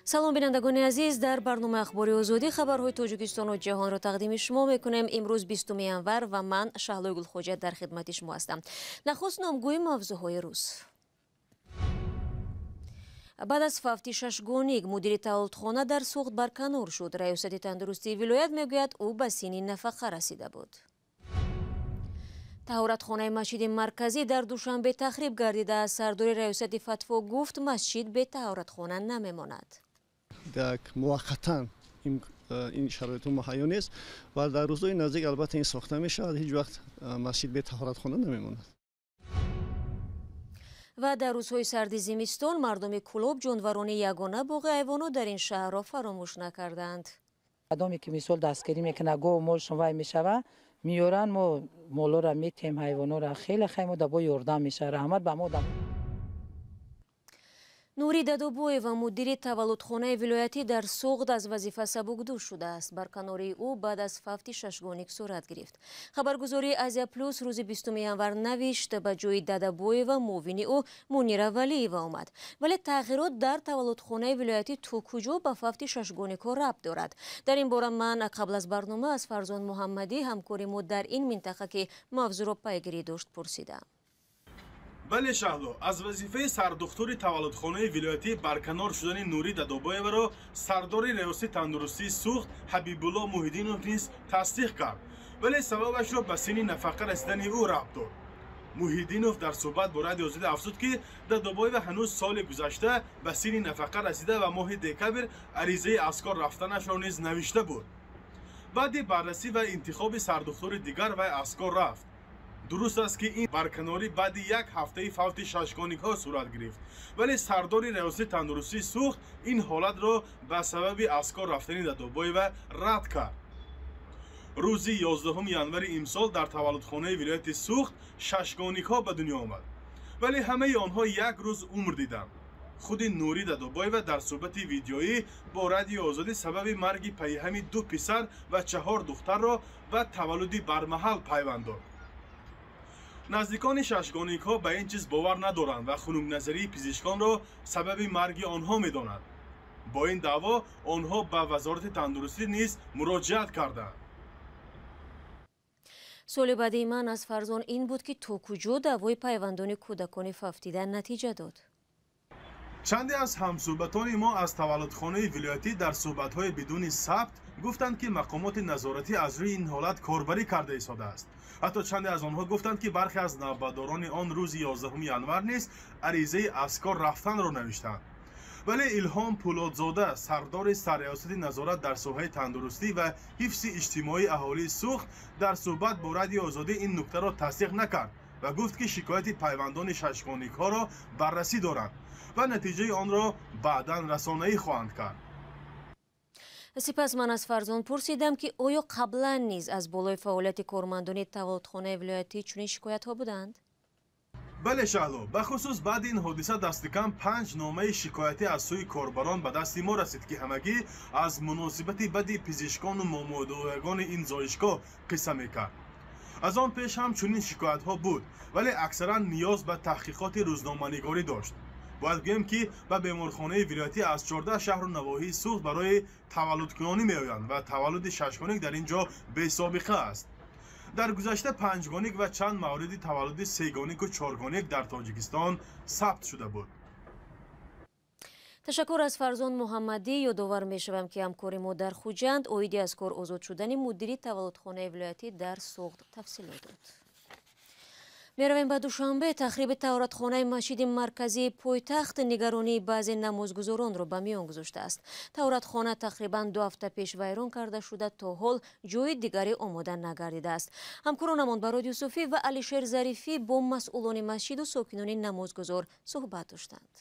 Салом, бинандагони азиз. Дар барномаи Ахбори Озодӣ хабарҳои Тоҷикистону ҷаҳонро тақдими шумо мекунем. Имрӯз 20 январ ва ман, Шаҳлои Гулхоҷа, дар хидмати шумо ҳастам. Нахуст номгӯи мавзӯъҳои рӯз. Баъд аз фавти шашгоник мудири таваллудхона дар Суғд барканор шуд. Раёсати тандурустии вилоят мегӯяд, ӯ ба синни нафақа расида буд. Таҳоратхонаи масҷиди марказӣ дар Душанбе тахриб гардидааст. Сардори раёсати фатво гуфт, масҷид бе таҳоратхона намемонад. Так муваққатан ин шароитҳо муҳайё нест ва дар рӯзҳои наздик албатта ин сохта мешавад. Ҳеҷ вақт масҷид бе таҳоратхона намемонад. Ва дар рӯзҳои сарди зимистон мардуми Кӯлоб ҷонварони ягона боғи ҳайвонот дар ин шаҳрро фаромӯш накарданд. Одаме ки мисол дастгирӣ мекунад, гову молшон вай мешава, меёранд, мо молоро метем, ҳайвонотро хеле хай мо дабо ёрдам мешава. Раҳмат ба мо. Нури Дадобоева, мудири таваллудхонаи вилоятӣ дар Суғд, аз вазифа сабукдӯш шудааст. Барканории ӯ баъд аз фавти шашгоник сурат гирифт. Хабаргузории Азия Плюс рӯзи 20 январ навишт, ба ҷои Дадабоева муовини ӯ Мунира Валиева омад. Вале тағйирот дар таваллудхонаи вилоятӣ то куҷо ба фавти шашгоникҳо рабт дорад? Дар ин бора ман қабл аз барнома аз Фарзон Муҳаммадӣ, ҳамкори мо дар ин минтақа, ки мавзӯъро пайгирӣ дошт, пурсидам. Бале, Шаҳло, аз вазифаи сардухтури таваллудхонаи вилоятӣ барканор шудани Нурӣ Дадобоеваро сардори раёсати тандурустии Суғд Ҳабибулло Муҳиддинов низ тасдиқ кард, вале сабабашро ба синни нафақа расидани ӯ рабт дод. Муҳиддинов дар суҳбат бо Радио Озодӣ афзуд, ки Дадобоева ҳанӯз соли гузашта ба синни нафақа расида ва моҳи декабр аризаи аз кор рафтанашро низ навишта буд. Баъди баррасӣ ва интихоби сардухтури дигар вай аз кор рафт. Дуруст аст, ки ин барканорӣ баъди як ҳафтаи фавти шашгоникҳо сурат гирифт, вале сардори раёсати тандурустии Суғд ин ҳолатро ба сабаби аз кор рафтани Дадобоева рад кард. Рӯзи 11 январи имсол дар таваллудхонаи вилояти Суғд шашгоникҳо ба дунё омад, вале ҳамаи онҳо як рӯз умр диданд. Худи Нурӣ Дадобоева дар суҳбати видеоӣ бо Радиои Озодӣ сабаби марги пайҳами ду писар ва чаҳор духтарро ба таваллуди бармаҳал пайванд дод. Наздикони шашгоникҳо ба ин чиз бовар надоранд ва хунукназарии пизишконро сабаби марги онҳо медонанд. Бо ин даъво онҳо ба Вазорати тандурустӣ низ муроҷиат карданд. Суоли баъдии ман аз Фарзон ин буд, ки то куҷо даъвои пайвандони кӯдакони фавтида натиҷа дод. Чанде аз ҳамсӯҳбатони мо аз таваллудхонаи вилоятӣ дар суҳбатҳои бидуни сабт гуфтанд, ки мақомоти назоратӣ аз рӯи ин ҳолат корбарӣ карда истодааст. Ҳатто чанде аз онҳо гуфтанд, ки бархе аз навбатдорони он рӯзи 11 январ низ аризаи аз кор рафтанро навиштанд. Вале Илҳом Пӯлодзода, сардори сарриёсати назорат дар соҳаи тандурустӣ ва ҳифзи иҷтимоии аҳолии Суғд, дар суҳбат бо Радиои Озодӣ ин нуктаро тасдиқ накард ва гуфт, ки шикояти пайвандони шашгоникҳоро баррасӣ доранд ва натиҷаи онро баъдан расонаӣ хоҳанд кард. Сипас ман аз Фарзон пурсидам, ки оё қаблан низ аз болои фаъолияти кормандони таваллудхонаи вилоятӣ чунин шикоятҳо буданд. Бале, Шаҳло, бахусус баъди ин ҳодиса дастикам панҷ номаи шикоятӣ аз сӯи корбарон ба дасти мо расид, ки ҳамагӣ аз муносибати бади пизишкону момодоягони ин зоишгоҳ қисса мекард. Аз он пеш ҳам чунин шикоятҳо буд, вале аксаран ниёз ба таҳқиқоти рӯзноманигорӣ дошт. Бояд гӯем, ки ба беморхонаи вилоятӣ аз 14 шаҳру навоҳии Суғд барои таваллудкунонӣ меоянд ва таваллуди шашгоник дар ин ҷо бесобиқа аст. Дар гузашта панҷгоник ва чанд мавриди таваллуди сегонику чоргоник дар Тоҷикистон сабт шуда буд. Ташаккур аз Фарзон Муҳаммадӣ. Ёдовар мешавам, ки ҳамкори мо дар Хуҷанд оиди аз кор озод шудани мудири таваллудхонаи вилоятӣ дар Суғд тафсилот дод. Меравем ба Душанбе. Тахриби таҳоратхонаи масҷиди марказии пойтахт нигаронии баъзе намозгузоронро ба миён гузоштааст. Таҳоратхона тақрибан 2 ҳафта пеш вайрон карда шуда, то ҳол ҷои дигаре омода нагардидааст. Ҳамкоронамон Барод Юсуфӣ ва Алишер Зарифӣ бо масъулони масҷиду сокинони намозгузор суҳбат доштанд.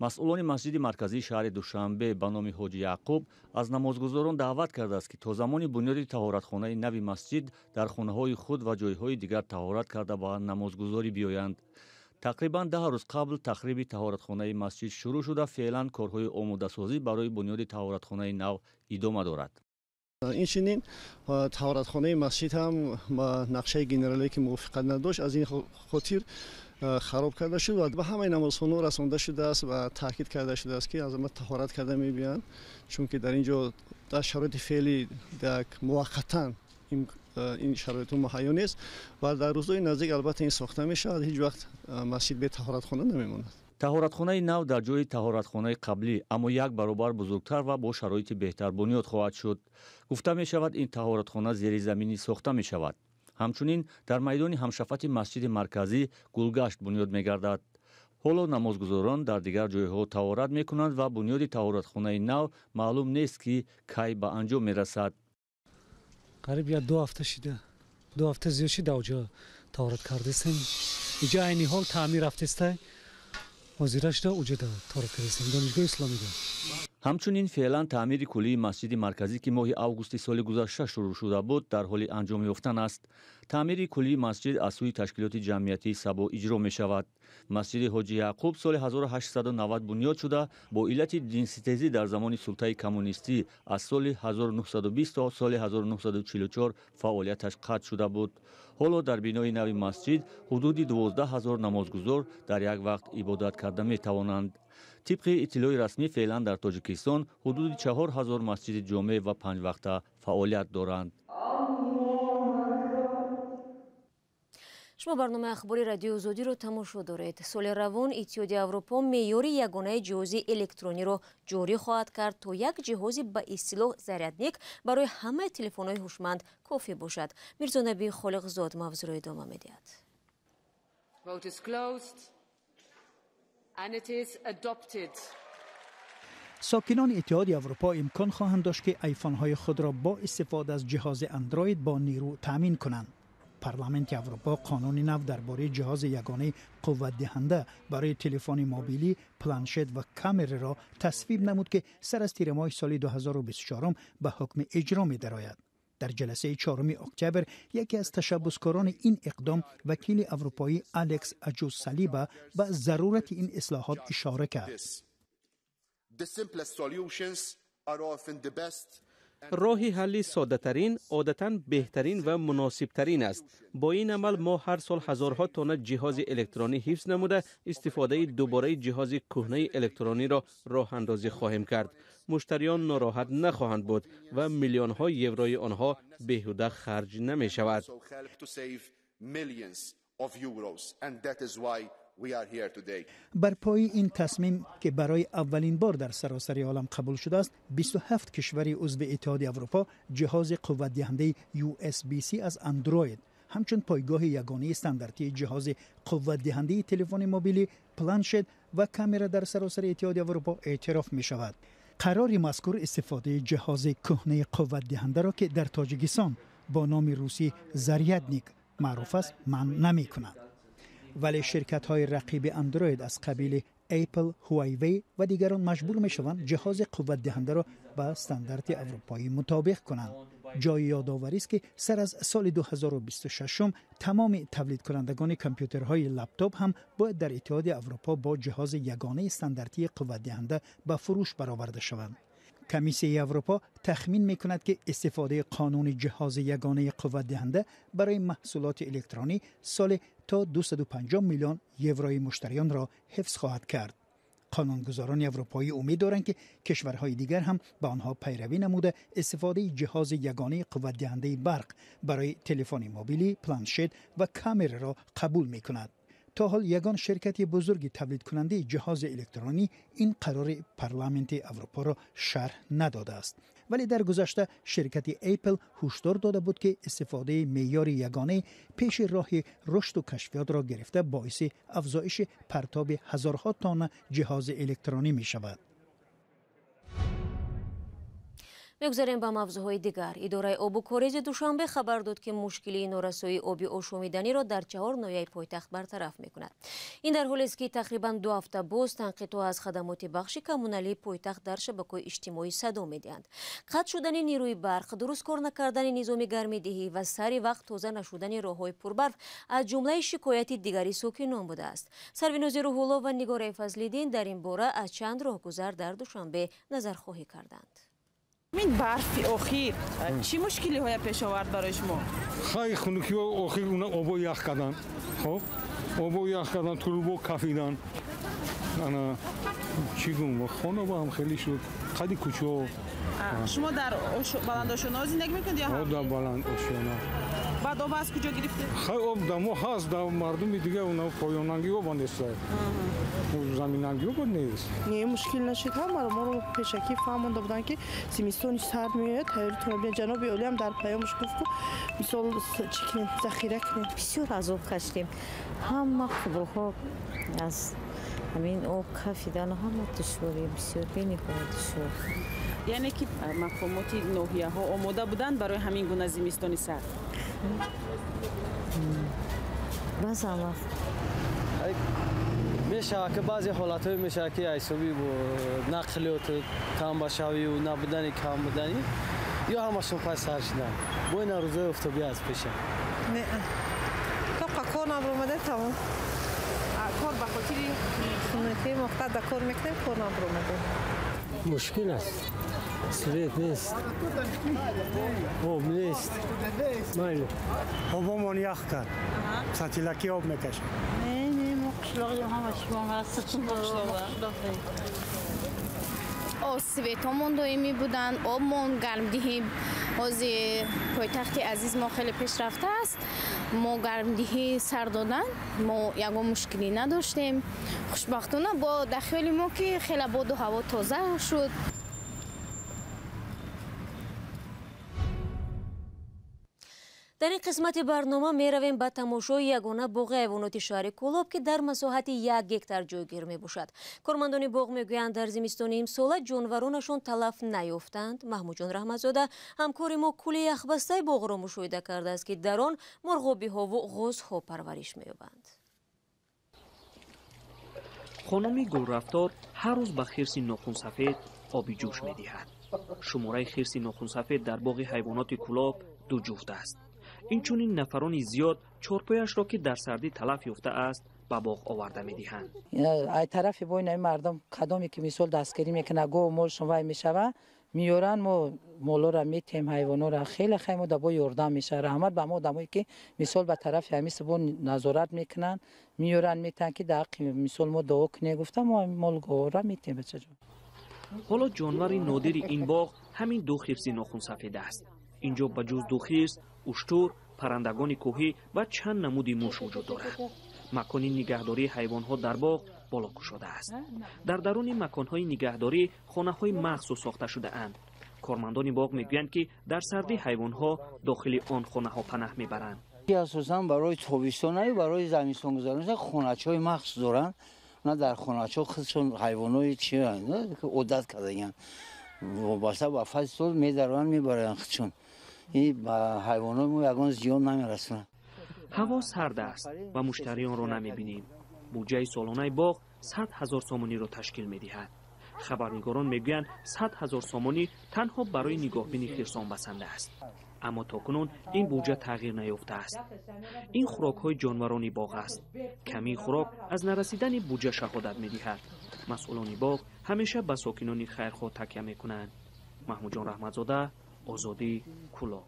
Масъулони масҷиди марказии шаҳри Душанбе ба номи Ҳоҷи Яъқуб аз намозгузорон даъват кардааст, ки то замони бунёди таҳоратхонаи нави масҷид дар хонаҳои худ ва ҷойҳои дигар таҳорат карда ба намозгузорӣ биёянд. Тақрибан 10 рӯз қабл тахриби таҳоратхонаи масҷид шурӯъ шуда, феълан корҳои омодасозӣ барои бунёди таҳоратхонаи нав идома дорад. Инчунин таҳоратхонаи масҷид ҳам ба нақшаи генералие ки мувофиқат надошт, аз ин хотир Хароб карда шуд ва ба ҳамаи намозхонаҳо расонда шудааст ва таъкид карда шудааст, ки аз ама таҳорат карда мебиёянд, чунки дар ин ҷо дар шароити феълӣ муваққатан ин шароитҳо муҳайё нест ва дар рӯзҳои наздик албатта ин сохта мешавад. Ҳеҷ вақт масҷид бе таҳоратхона намемонад. Таҳоратхонаи нав дар ҷои таҳоратхонаи қаблӣ, аммо як баробар бузургтар ва бо шароити беҳтар бунёд хоҳад шуд. Гуфта мешавад, ин таҳоратхона зеризаминӣ сохта мешавад. Ҳамчунин дар майдони ҳамшафати масҷиди марказӣ гулгашт бунёд мегардад. Ҳоло намозгузорон дар дигар ҷойҳо таҳорат мекунанд ва бунёди таҳоратхонаи нав маълум нест, ки кай ба анҷом мерасад. Қариб я 2 ҳафта шида, 2 ҳафта зиёд шида, оҷо таҳорат кардастем. Иҷа айни ҳол таъмир рафтестай, ҳозира шуда, уҷо таҳорат кардастем, Донишгоҳи исломида. Ҳамчунин феълан таъмири куллии масҷиди марказӣ, ки моҳи августи соли гузашта шурӯъ шуда буд, дар ҳоли анҷом ёфтан аст. Таъмири куллии масҷид аз сӯи ташкилоти ҷамъиятии Сабо иҷро мешавад. Масҷиди Ҳоҷи Яъқуб соли 1890 бунёд шуда, бо иллати динситезӣ дар замони султаи коммунистӣ аз соли 1920 то соли 1944 фаъолияташ қатъ шуда буд. Ҳоло дар бинои нави масҷид ҳудуди 12 ҳазор намозгузор дар як вақт ибодат карда метавонанд. Тибқи иттилои расмӣ, феълан дар Тоҷикистон ҳудуди 4000 масҷиди ҷомеъ ва панҷвақта фаъолият доранд. Шумо барномаи ахбори Радиои Озодиро тамошо доред. Соли равон Иттиҳоди Аврупо меъёри ягонаи ҷиҳози электрониро ҷорӣ хоҳад кард, то як ҷиҳози ба истилоҳ зарядник барои ҳамаи телефонҳои ҳушманд кофӣ бошад. Мирзонаби Холиқзод мавзӯъро идома медиҳад. Vote is closed and it is adopted. Сокинони Иттиҳоди Аврупо имкон хоҳанд дошт, ки айфонҳои худро бо истифода аз ҷиҳози Андроид бо нерӯ таъмин кунанд. Парламенти Аврупо қонуни нав дар бораи ҷиҳози ягонаи қувватдиҳанда барои телефони мобилӣ, планшет ва камераро тасвиб намуд, ки сар аз тирамоҳи соли 2024 ба ҳукми иҷро медарояд. Дар ҷаласаи 4 октябр яке аз ташаббускорони ин иқдом, вакили аврупоӣ Алекс Аҷус Салиба, ба зарурати ин ислоҳот ишора кард. The simplest solutions are often the best. Роҳи ҳалли соддатарин одатан беҳтарин ва муносибтарин аст. Бо ин амал мо ҳар сол ҳазорҳо тонна ҷиҳози электронӣ ҳифз намуда, истифодаи дубораи ҷиҳози кӯҳнаи электрониро роҳандозӣ хоҳем кард. Муштариён нороҳат нахоҳанд буд ва миллионҳо еврои онҳо беҳуда харҷ намешавад. So help to save millions of euros, and that is why we are here today. Бар пои ин тасмим, ки барои аввалин бор дар саросари олам қабул шудааст, 27 кишвари узви Иттиҳоди Аврупо ҷиҳози қувватдиҳандаи USB-C аз Андроид ҳамчун пойгоҳи ягонаи стандартии ҷиҳози қувватдиҳандаи телефони мобилӣ, планшет ва камера дар саросари Иттиҳоди Аврупо эътироф мешавад. Қарори мазкур истифодаи ҷиҳози кӯҳнаи қувватдиҳандаро, ки дар Тоҷикистон бо номи русӣ зарядник маъруф аст, манъ намекунад, вале ширкатҳои рақиби Андроид аз қабили Apple, Huawei ва дигарон маҷбур мешаванд ҷиҳози қувватдиҳандаро ба стандарти аврупоӣ мутобиқ кунанд. Ҷои ёдоварист, ки сар аз соли 2026 тамоми тавлидкунандагони компютерҳои лаптоп ҳам бояд дар Иттиҳоди Аврупо бо ҷиҳози ягонаи стандартии қувватдиҳанда ба фурӯш бароварда шаванд. Комиссияи Аврупо тахмин мекунад, ки истифодаи қонуни ҷиҳози ягонаи қувватдиҳанда барои маҳсулоти электронӣ соли то 250 миллион еврои муштариёнро ҳифз хоҳад кард. Қонунгузорони аврупоӣ умед доранд, ки кишварҳои дигар ҳам ба онҳо пайравӣ намуда, истифодаи ҷиҳози ягонаи қувватдиҳандаи барқ барои телефони мобилӣ, планшет ва камераро қабул мекунад. То ҳол ягон ширкати бузурги тавлидкунандаи ҷиҳози электронӣ ин қарори Парламенти Аврупоро шарҳ надодааст, вале дар гузашта ширкати Apple ҳушдор дода буд, ки истифодаи меъёри ягонаи пеши роҳи рушду кашфиётро гирифта, боиси афзоиши партоби ҳазорҳо тонна ҷиҳози электронӣ мешавад. Мегузарем ба мавзӯъҳои дигар. Идораи обу корези Душанбе хабар дод, ки мушкилии норасоии оби ошомиданиро дар чаҳор ноҳияи пойтахт бартараф мекунад. Ин дар ҳолест, ки тақрибан 2 ҳафта боз танқидҳо аз хадамоти бахши коммуналии пойтахт дар шабакаҳои иҷтимоӣ садо медиҳанд. Қатъ шудани нерӯи барқ, дуруст кор накардани низоми гармидиҳӣ ва сари вақт тоза нашудани роҳҳои пурбарф аз ҷумлаи шикояти дигари сокинон будааст. Сарвинози Рӯҳулло ва Нигораи Фазлиддин дар ин бора аз чанд роҳгузар дар Душанбе назархоҳӣ карданд. Ин барфи охир чӣ мушкилиҳоя пеш овард барои шумо? Хай, хунукиҳо охир, уна обо ях кардан. Хоб, Обо ях кардан, трубо кафидан. Ана чӣ гум, хона ба ҳам хеле шуд. Қади кӯчаҳо. Шумо дар баландошёнаҳо зиндагӣ мекунед ё ҳам? Дар баландошёна. Баъд об аз куҷо гирифтед? Хай об дар мо ҳаст, дар мардуми дига она поёнангӣ об нест. Заминангӣ об нест. Не, мушкил нашид. Ҳамаро моро пешакӣ фаҳмонда буданд, ки зимистони сард меояд, тайёритонро бинед. Ҷаноби олӣ ҳам дар паёмаш гуфт, ки мисол чӣ кунем, захира кунем. Бисёр азоб кашидем. Ҳама қубурҳо аз ҳамин об кафидану ҳама душворӣ, бисёр бениҳоят душвор. Яъне ки мақомоти ноҳияҳо омода буданд барои ҳамин гуна зимистони сард? Баъзан вақт мешавад, ки баъзе ҳолатҳое мешавад, ки ҳисоби нақлиёт тамбашавию набудани, кам будани ё ҳамашон пас сар шудан. Бо ина рӯзои офтобӣ аз пеша. Не, тоқа кор набаромада тамом. Кор ба хотири хунукӣ мо фақат дар кор мекунем, кор набаромада. Мушкил аст. Свет нест, об нест. Майли. Обомон ях кард. Сатилаки об мекашад. Не, не, мо қишлоқи ҳама шумо ҳаст. Светҳомон доимӣ буданд, обмон гармдиҳӣ. Ҳозир пойтахти азиз мо хеле пешрафта аст. Мо гармдиҳӣ сар додан, мо ягон мушкилӣ надоштем. Хушбахтона бо дар хиёли мо ки хеле боду ҳаво тоза шуд. Дар ин қисмати барнома меравем ба тамошои ягона боғи ҳайвоноти шаҳри Кӯлоб, ки дар масоҳати 1 гектар ҷойгир мебошад. Кормандони боғ мегӯянд, дар зимистони имсола ҷонваронашон талаф наёфтанд. Маҳмудҷон Раҳматзода, ҳамкори мо, кӯли яхбастаи боғро мушоҳида кардааст, ки дар он мурғобиҳову ғозҳо парвариш меёбанд. Хонуми гулрафтор ҳар рӯз ба хирси нохунсафед оби ҷӯш медиҳад. Шумораи хирси нохунсафед дар боғи ҳайвоноти Кӯлоб 2 ҷуфт аст. Инчунин нафарони зиёд чорпояшро, ки дар сардӣ талаф ёфтааст, ба боғ оварда медиҳанд. Ай тарафи бо ин мардум кадоме ки мисол дастгирӣ мекунад, гов молшон вай мешава, меёранд, мо молоро метем, ҳайвонора. Хеле хай мо бо ёрдам мешава. Раҳмат ба мо одамое ки мисол ба тарафи ҳамин бо назорат мекунанд, меёранд, метаҳанд, ки дар ҳаққи мисол мо дуо кунем, гуфта мо мол говора метем, бачаҷон. Ҳоло ҷонвари нодири ин боғ ҳамин 2 хирси нохунсафед аст. Инҷо ба ҷуз 2 хирс, уштур, паррандагони кӯҳӣ ва чанд намуди муш вуҷуд дорад. Макони нигаҳдории ҳайвонҳо дар боғ боло кушодааст. Дар даруни маконҳои нигаҳдорӣ хонаҳои махсус сохта шудаанд. Кормандони боғ мегӯянд, ки дар сардӣ ҳайвонҳо дохили он хонаҳо панаҳ мебаранд. Асосан барои тобистонаю барои замистонгузаронӣ хоначаҳои махсус доранд. На дар хоначаҳо худшон ҳайвонҳои чи одат кардагиянд. Вобаста ба фасли сол медароянд, мебаранд худшон. Ин ба ҳайвонҳои мо ягон зиён намерасонад. Ҳаво сард аст ва муштариёнро намебинем. Буҷаи солонаи боғ 100 000 сомониро ташкил медиҳад. Хабарнигорон мегӯянд, 100 000 сомонӣ танҳо барои нигоҳбини хирсон басанда аст. Аммо то кунун ин буҷа тағйир наёфтааст. Ин хӯрокҳои ҷонварони боғ аст. Камии хӯрок аз нарасидани буҷа шаҳодат медиҳад. Масъулони боғ ҳамеша ба сокинони хайрхоҳ такя мекунанд. Маҳмудҷон Раҳматзода, Озодӣ, Кӯлоб.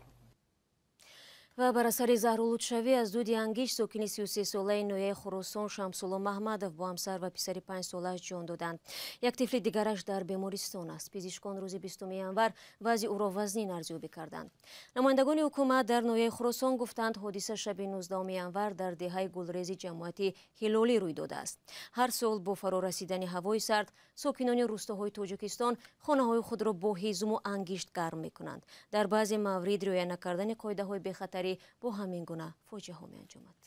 Ва бар асари заҳролудшавӣ аз дуди ангишт сокини 33-солаи ноҳияи Хуросон Шамсулло Маҳмадов бо ҳамсар ва писари 5-солааш ҷон доданд. Як тифли дигараш дар бемористон аст. Пизишкон рӯзи 20 январ вазъи ӯро вазнин арзёбӣ карданд. Намояндагони ҳукумат дар ноҳияи Хуросон гуфтанд, ҳодиса шаби 19 январ дар деҳаи Гулрези ҷамоати Ҳилолӣ рӯй додааст. Ҳар сол бо фаро расидани ҳавои сард сокинони рӯстоҳои Тоҷикистон хонаҳои худро бо ҳезуму ангишт гарм мекунанд. Дар баъзе маврид риоя накардани қоидаҳои бехатарӣ бо ҳамин гуна фоҷиаҳо меанҷомад.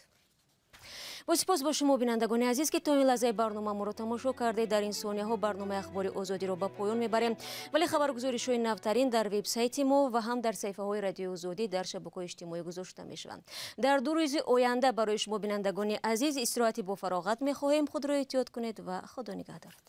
Бо сипос бо шумо, бинандагони азиз, ки то ин лаҳзаи барнома моро тамошо кардед. Дар ин сонияҳо барномаи Ахбори Озодиро ба поён мебарем, вале хабаргузоришҳои навтарин дар вебсайти мо ва ҳам дар саҳифаҳои Радиои Озодӣ дар шабакаҳои иҷтимоӣ гузошта мешаванд. Дар 2 рӯзи оянда барои шумо, бинандагони азиз, истироҳати бофароғат мехоҳем. Худро эҳтиёт кунед ва Худо нигаҳдорад.